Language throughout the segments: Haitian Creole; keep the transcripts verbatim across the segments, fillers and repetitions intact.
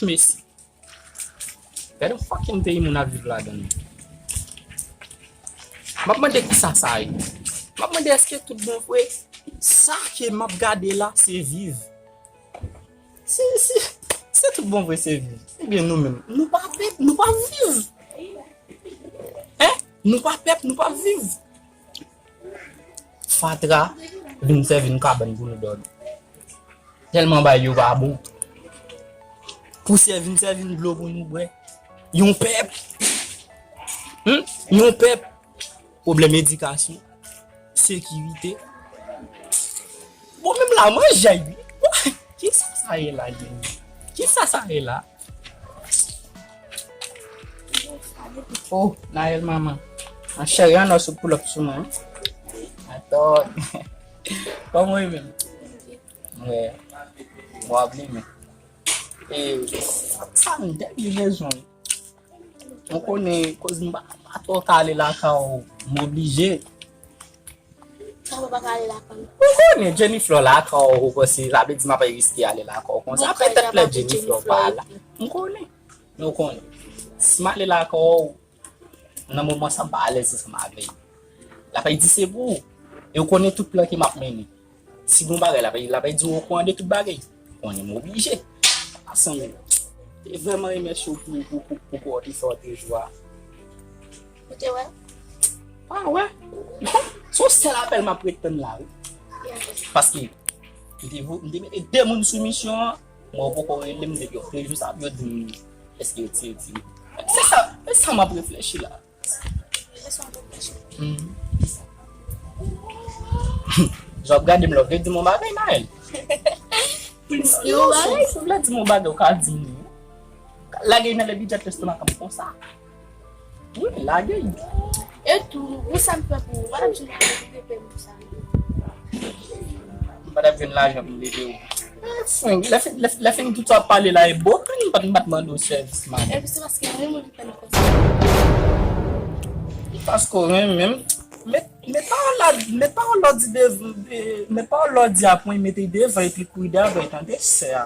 Messi. Gade yon fucking peyi moun ap viv ladan l. M ap mande kisa sa ye. M ap mande èske tout bon vre sa ke m ap gade la se viv. Si, si, si tout bon vre se viv, ebyen nou menm, nou pa pèp, nou pa viv. Hein? Nou pa pèp, nou pa viv. Fatra vin sèvi n kabann pou nou dòmi. Tèlman bagay yo pa bon. Pousyè vin sèvi n dlo pou nou bwè. Yon pèp. Hmm? Yon pèp. Pwoblèm edikasyon, sekirite. Bon, menm la, manje, wi. Kisa sa ye la, Jenny? Kisa sa ye la? Oh, Naël manman. An cheri, an nò sou pull up sou mwen. Atò. Kòman w ye menm? Wè. Mwen ap li men. E sa, sa m dènye rezon. Ou konnen, koz m pa, pa twò ka ale lakay ou, m oblije. Sa w pa ka ale lakay ou? Ou konnen, Jennifer lakay ou, ou panse, sa vle di m ap riske ale lakay ou konsa. Petèt lè Jennifer pa la. M konnen. Men ou konnen. Si m ale lakay ou, nan moman sa, m pa alèz ansanm avè l. L ap di se pou ou. E ou konnen tout plan ke m ap mennen. Si gon bagay, l ap, l ap di w okouran de tout bagay. Konnen m oblije. Asanm, te vrèman remèsye w pou, pou, pou, pou kò w te fè w te jwe a. Ou te wè? Pa wè. Se yon sèl apèl m ap ret tann la, wi. Paske, m te vo-, m te mete de moun sou misyon an, mwen yo poko rele m depi yon de jou sa, yo di m, èske yo tire, tire. Se sa, se sa m ap reflechi la. Hmm. Jan w ap gade m la, w vle di m yon bagay, Naël? Yon bagay? Si w vle di m yon bagay, ou ka di m li. Lage nan le budget lestomak an konsa. Wi, lage. E tou, pou sa m fè pou ou, w ap di m pou ou, pou sa. M pa t ap jwenn lajan pou m ede w. Eh, frenk, lè fin, lè, lè fin tout sa w ap pale la, e bon, m pa t, m pa t mande w sèvis, madanm. Epi se paske mwen menm ki fè l konsa. Paske w renmen m. Met, met pawòl la, met pawòl la w di devan, eh, met pawòl la w di apre, mete devan epi kouri dèyè avè l, tande, sè a.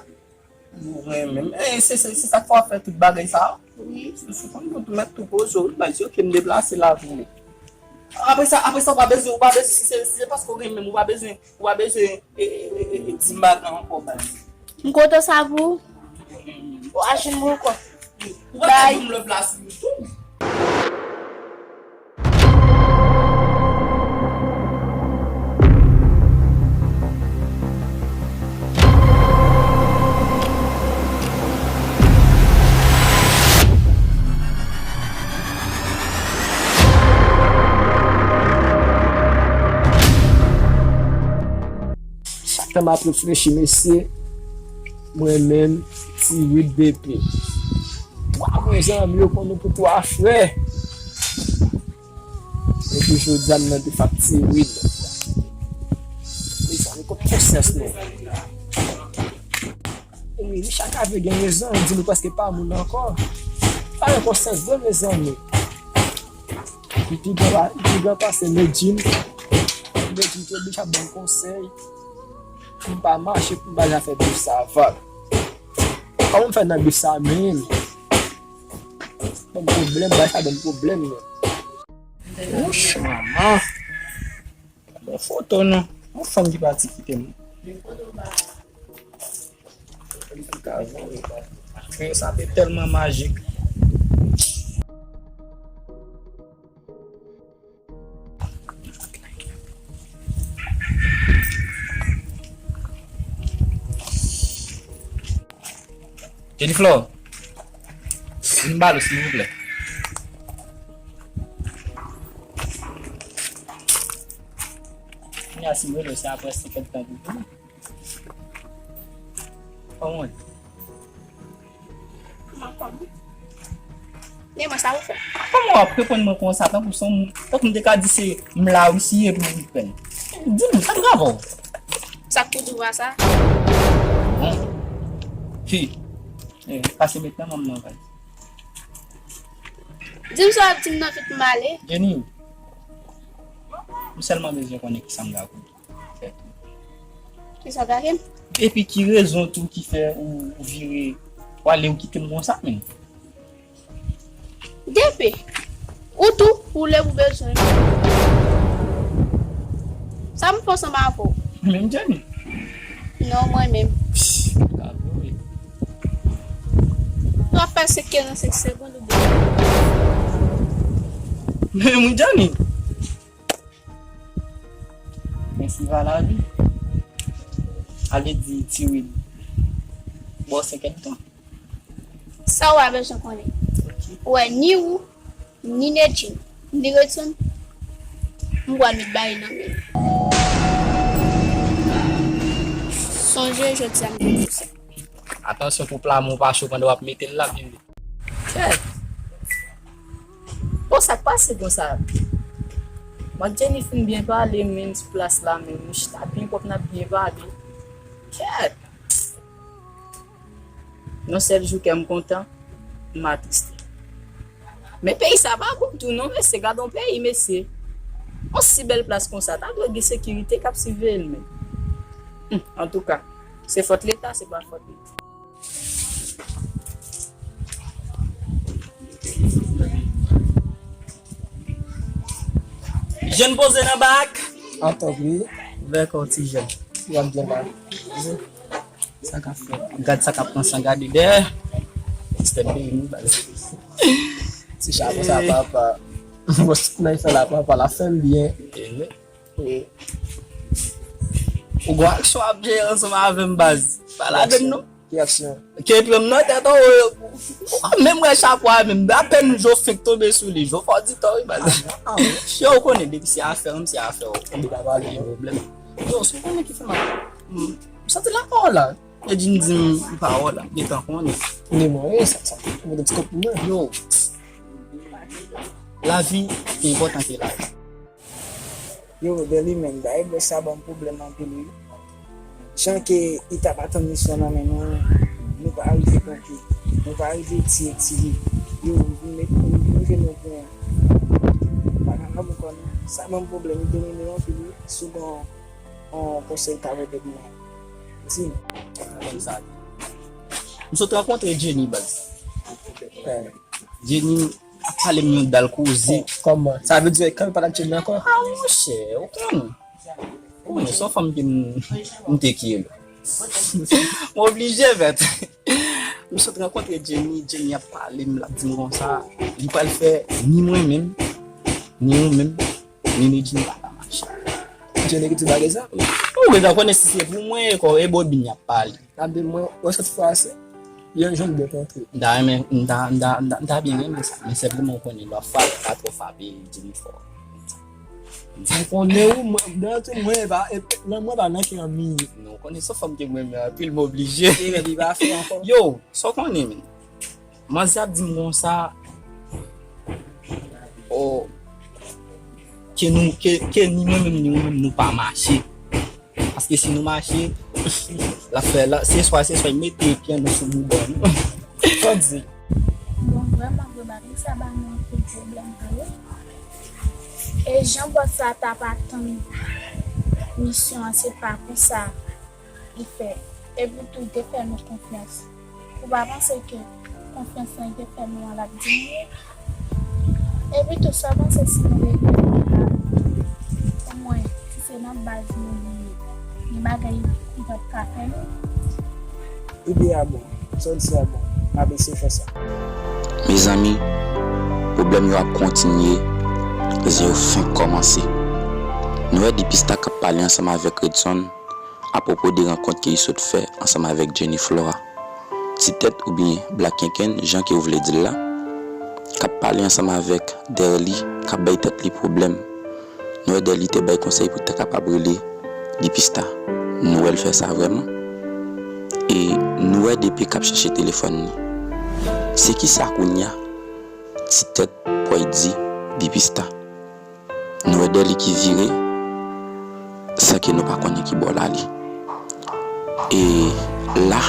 Ou renmen m. Eh, se, se, se sa k fè w ap fè tout bagay sa a? Wi. Si w konn tout, ou mèt tou poze w, wi, baz, ok, m deplase la pou ou. Apre sa, apre sa, ou pa bezwen, ou pa bezwen, si se, si se paske w renmen m, ou pa bezwen, ou pa bezwen, e, e, e, e, di m bagay ankò, baz. M kontan sa pou ou. Ou a jwenn mwen ankò. Ou pa ka di m love la sou YouTube. Chak tan m ap reflechi, mesye, mwen menm, Ti Wid depi twa mezanmi yo konn nou pou twa frè. Epi jodi a m nan defakti rid. Mezanmi, kot konsyans nou? Wi, Richard ka vle gen rezon, di nou prèske pa moun ankò. Pa gen konsyans vre, mezanmi. Li pi gran, li pi gran pase Medjine. Medjine ki oblije ap ban m konsèy. Pou m pa mache, pou m pa jan fè bif sa avè l. Kòman m fè nan bif sa menm? Ban m pwoblèm, bagay sa ban m pwoblèm menm. Wouch, manman. Bon foto non. Yon fanm ki pati kite m. Sa te tèlman majik. Jennifer, vin ba nou, silvouplè. Kounya, si m rele w, se apre senkant tan pou vini. Kòman w ye? M anfòm wi. Men mwen sa ou fè? Kòman w ap reponn mwen konsa, tankou se yon, tankou m te ka di se m la wi si ye pou w reprann? Di m, sa travay w? Sa k pou di w a sa? Bon. Fi. Eh, pase met nan manm nan kay. Di m sa w ap di m nan vit m ale. Jenny, m sèlman bezwen konnen kisa m ka konnen. Kisa w gade m? Epi ki rezon tou ki fè ou, ou vire W ale, ou kite m konsa, menm. Depi ou tou, ou lè ou bezwen. Sa m fè ansanm avè w? Menm Jenny. Non, mwen menm. Psh, ka vre wi. W ap fè senk, karannsenk segonn ou bezwen. Menm Jenny. Men si va lavi. Ale di Tiwil. Bon, se kèk tan. Sa w pa bezwen konnen. Ou wè, ni ou, ni Nedjine, ni Redson, m pral met bagay nan men nou. Sonje, jodi a m te di w sa. Atansyon pou pla men w pa cho pandan w ap mete l la, vin vit. Kèt! Bon, sa k pase konsa? Mwen ak Jenny fin byen pale, menm sou plas la, menm nou chita byen pwòp, n ap byen pale. Kèt! Yon sèl jou kè m kontan, m atriste. Men peyi sa pa bon tou non, mesye, gad yon peyi, mesye. Yon si bèl plas konsa, ta dwe gen sekirite k ap siveye l menm. Hum, antouka, se fòt Leta, se pa fòt Leta. Jèn poze nan bak. Antanpri. Ouvè kò w ti jèn. W ap byen la. Sa k ap fèt? Gad sa k ap pran san gade dèyè. Ti tèt beni, baz. Ti chapo sa, papa. Bon, si nan fè la, papa, la fè m byen. Wi. Ou gon aksyon ap jere ansanm avè m, baz. Pa ladann non. Ki aksyon? Ke pye m nan tèt ou, ou pa menm wè chapo a menm. Apèn Jo fenk tonbe sou li. Jo fò di tò wi, baz. Yo, ou konnen depi se afè m, se afè w. Ou pa pale, gen pwoblèm. Yo, si w konnen ki fè m ap, m santi la pawòl la. Yo di m di m pawòl la, m gentan konnen. Ni mwen, wi, sa, sa. Ou mete ti kòb pou mwen. Yo, lavi pi enpòtan ke lavi. Yo, Derly menm, bagay bòs sa ban m pwoblèm anpil wi. Jan ke li t ap atann misyon nan men nou, nou pa rive kanpe, nou pa rive tiye ti li. Yo, m vin met, m vin jwenn yon pwen. Pa kapab ankò non. Sa ban m pwoblèm, li domine m anpil wi. Si w gen yon konsèy ka pote pou mwen. Di m. Konn sa. M sot rankontre Jenny, baz. Jenny ap pale m yon dal koze. Kòman? Sa vle di, kanpe pale ak Jenny ankò? A, monchè, ou konnen. Ou konnen, se yon fanm ke m, m te kiyè. M oblije, mèt. M sot rankontre Jenny, Jenny ap pale m, l ap di m konsa, li pral fè ni mwen menm, ni ou menm, ni Nedjine pa ka mache. Jenny ki di bagay sa? Ou gentan konnen si se pou mwen, e kò, e bobin y ap pale. Gade mwen, wè sòt fwa se yon jan de kontre. M ta renmen, m ta, m ta, m ta, m ta byen renmen sa, men senpleman ou konnen lòt fwa, pa twò frape Jennifer. Ou konnen wi, mwen, nan tou mwen pa, e, nan mwen pa nan ki anmi. Non, ou konnen se fanm ke mwen renmen anpil, m oblije. E men li pa fè ankò. Yo, sa w konnen, men. Manzè ap di m konsa, o, ke nou, ke, ke ni mwen menm, ni ou menm, nou pa mache. Paske si nou mache, l ap fè la, se swa, se swa, mete pye nou sou bouda nou. Sa w di? Bon, vrèman, vre bagay, sa ba nou anpil pwoblèm vre wi. E jan bòs la t ap atann misyon an, se pa konsa li fè. Epi tou, li te fè nou konfyans. Ou pa panse ke konfyans lan li te fè nou an l ap diminye? Epi tou, sa w panse si nou regle pwoblèm la? Omwen, si se nan baz nou li ye, gen bagay li p ap ka fè nou? Ide a bon. Sa w di a bon. M ap eseye fè sa. Mezanmi, pwoblèm yo ap kontinye, zen yo fenk kòmanse. Nou wè Dipista k ap pale ansanm avèk Redson apwopo de rankont ke li sot fè ansanm avèk Jenny Flora. Ti tèt oubyen Black Kenken, jan ke w vle di l la, k ap pale ansanm avèk Derly, k ap bay tèt li pwoblèm. Nou wè Derly te bay konsèy pou l ta kapab rele Dipista. Nou wè l fè sa vrèman. E nou wè D P k ap chèche telefòn li. Se kisa kounye a? Ti tèt pway di Dipista. Nou wè Derly ki vire, san ke nou pa konnen ki bò l ale. E la,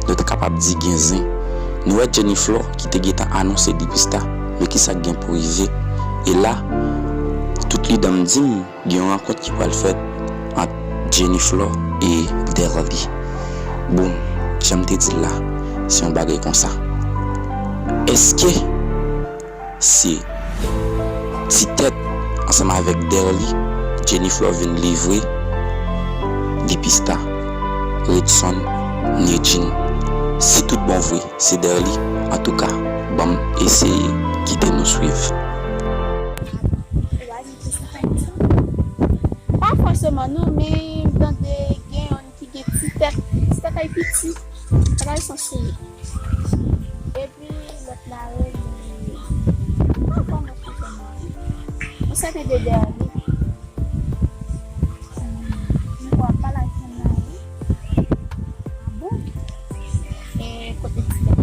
nou ta kapab di gen zen. Nou wè Jenny Flor ki te gentan anonse Dipista, men kisa k gen pou rive? E la, tout lidan m di m, gen yon rankont ki pral fèt ant Jenny Flor e Derly. Bon, jan m te di l la, se yon bagay konsa. Èske se Ti Tèt ansanm avèk Derly, Jenny Flor vin livre Dipista, Redson, Nedjine? Si tout bon vre, se Derly. Antouka, ban m eseye, kite nou swiv. Pa fòseman non, men m tande gen youn ki gen Ti Tèt, Ti Tèt ay piti, bagay sa se. Epi lòt la rele, m pa kwè mwen konprann non. Yon sèten de Derly. M kwè ap pale ak moun nan wi. Ah bon? E kote Ti Tèt?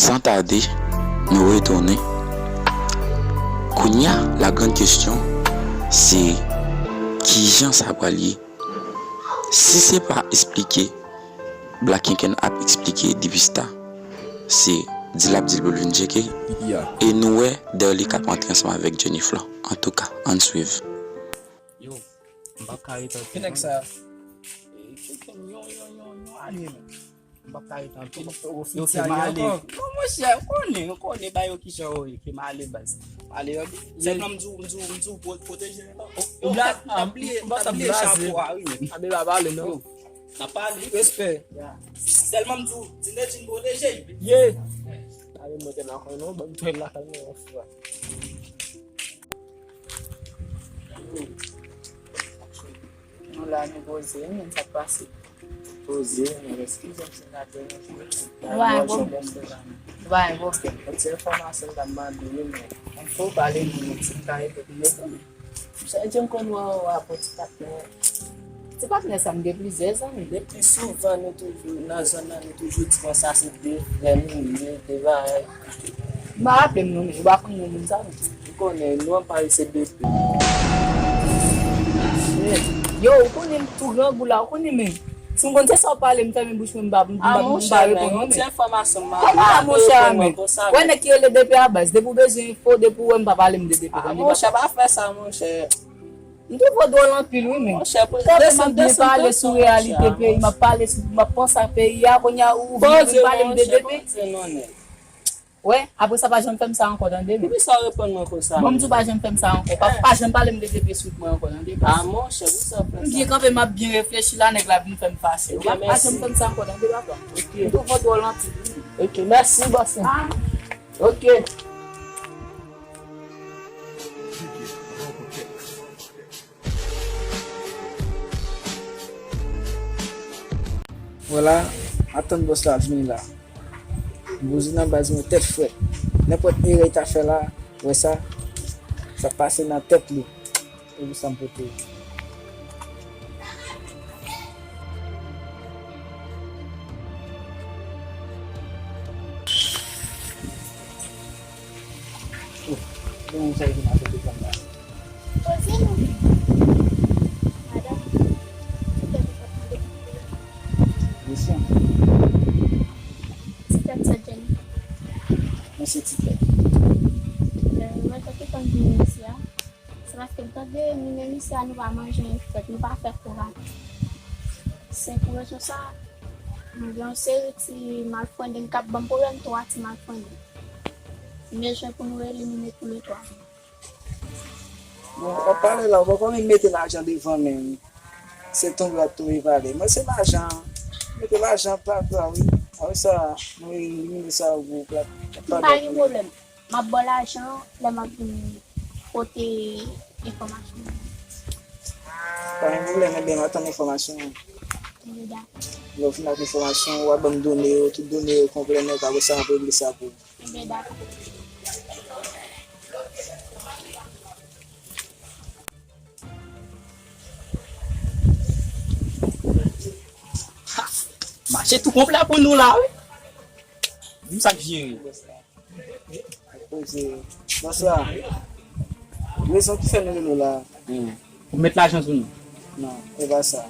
San tade, nou retounen. Kounye a, la grande question, se kijan sa pral ye? Si se pa esplike, Black Kenken ap esplike Dipista, se di l ap di l pou l vin tcheke. E nou wè Derly k ap antre ansanm avèk Jenny Flor. Antouka, ann swiv. Yo, m p ap ka ret anpil. Ki nèg sa? E, Kenken, yon, yon, yon, yon ane, men. M p ap ka ret anpil. Yo, ke m ale. Non, monchè, ou konnen, ou konnen ba yo kijan yo ye, ke m ale baz. M ale, ok. Sèlman m di w, m di w, m di w, pwo-, pwoteje l non. Ou la, m ap bliye, m ap bliye chapo a, wi, men. Abe pa pale, non. N ap pale. Respè. Sèlman m di w, di Nedjine pwoteje l. Ye. Ale monte nan kay non, ban m tounen lakay mwen yon fwa. Nou la, nou poze, men sa k pase? Poze, men eskize m si m ta deranje w. Ou pa gen pwoblèm. Ou pa gen pwoblèm. Yon ti enfòmasyon m t ap mande w, men fò w pale m yon ti kare pou m retounen. Sa vle di m konn wè w ap yon ti patnè. Ti patnè sa m gen plizyè zanmi. Depi souvan nou toujou nan zòn nan, nou toujou di konsa se de frè nou ye, de bagay. M pa raple m non, men ou pa konn non moun sa non. Ou konnen, nou an Paris se de pe. Yo, ou konnen m tou grangou la, ou konnen men. Si m konn se sa w pale, m fèmen bouch mwen, m pa, m pa, m pa reponn non men. Kòman monchè a men? Wè nèg ki rele de pe a baz, depi w bezwen enfo, depi w wè m pa pale m de de pe. Ah, monchè, pa fè sa, monchè. M twouve w dwòl anpil wi men. Tanpri m ap byen pale sou reyalite peyi, m ap pale sou, m ap panse a peyi a, kounye a ou vin pale m de de pe. Wè, apre sa pa janm fè m sa ankò tande men. Poukisa w reponn mwen konsa? Bon, m di w pa janm fè m sa ankò. Pa, pa janm pale m de de pe sou mwen ankò tande. Ah monchè, poukisa w fè sa? M byen kanpe, m ap byen reflechi la, nèg la vin fè m fache. Pa, pa janm fè m sa ankò tande papa. M twouve w dwòl anpil wi. Ok, mèsi bòs. Ah. Ok. Vwala, atann bòs la ap vini la. Bouzen nan baz mwen tèt frèt. Nenpòt erè l ta fè la, wè sa, sa pase nan tèt li. E pou sa m pote. Oh, gen moun sa ki vin ap defann la. Poze nou. Madanm, Ti Tèt ou pa t mande pou mwen. Ti Tèt sa Jenny. Mwen se Ti Tèt. Mwen te kontan vin isi a. Se paske m tande nou menm isi a nou pa manje frèt, nou pa fè koura. Se pou rezon sa, nou gen yon seri ti malfrendeng k ap ban m pwoblèm, twa ti malfrendeng. M bezwen pou nou elimine toulètwa. Bon, w ap pale la, ou poko menm mete lajan devan men. Se tonbe w ap tonbe pale. Mwen se lajan. Mete lajan plat la wi. Apre sa, nou elimine sa yo pou plat. M pa gen pwoblèm. M ap ba w lajan lè m ap vin pote enfòmasyon. Pa gen pwoblèm, ebyen m atann enfòmasyon an. Ebyen dakò. Lè w fin ak enfòmasyon, w a ban m done yo, tout done yo konplè nèt, apre sa m ap regle sa pou ou. Ebyen dakò. Ha! Mache tou konplè pou nou la wi. Di m sa k vire. Bonswa. Rezon ki fè nou rele w la. Hmm. Ou met lajan sou nou? Non, e pa sa.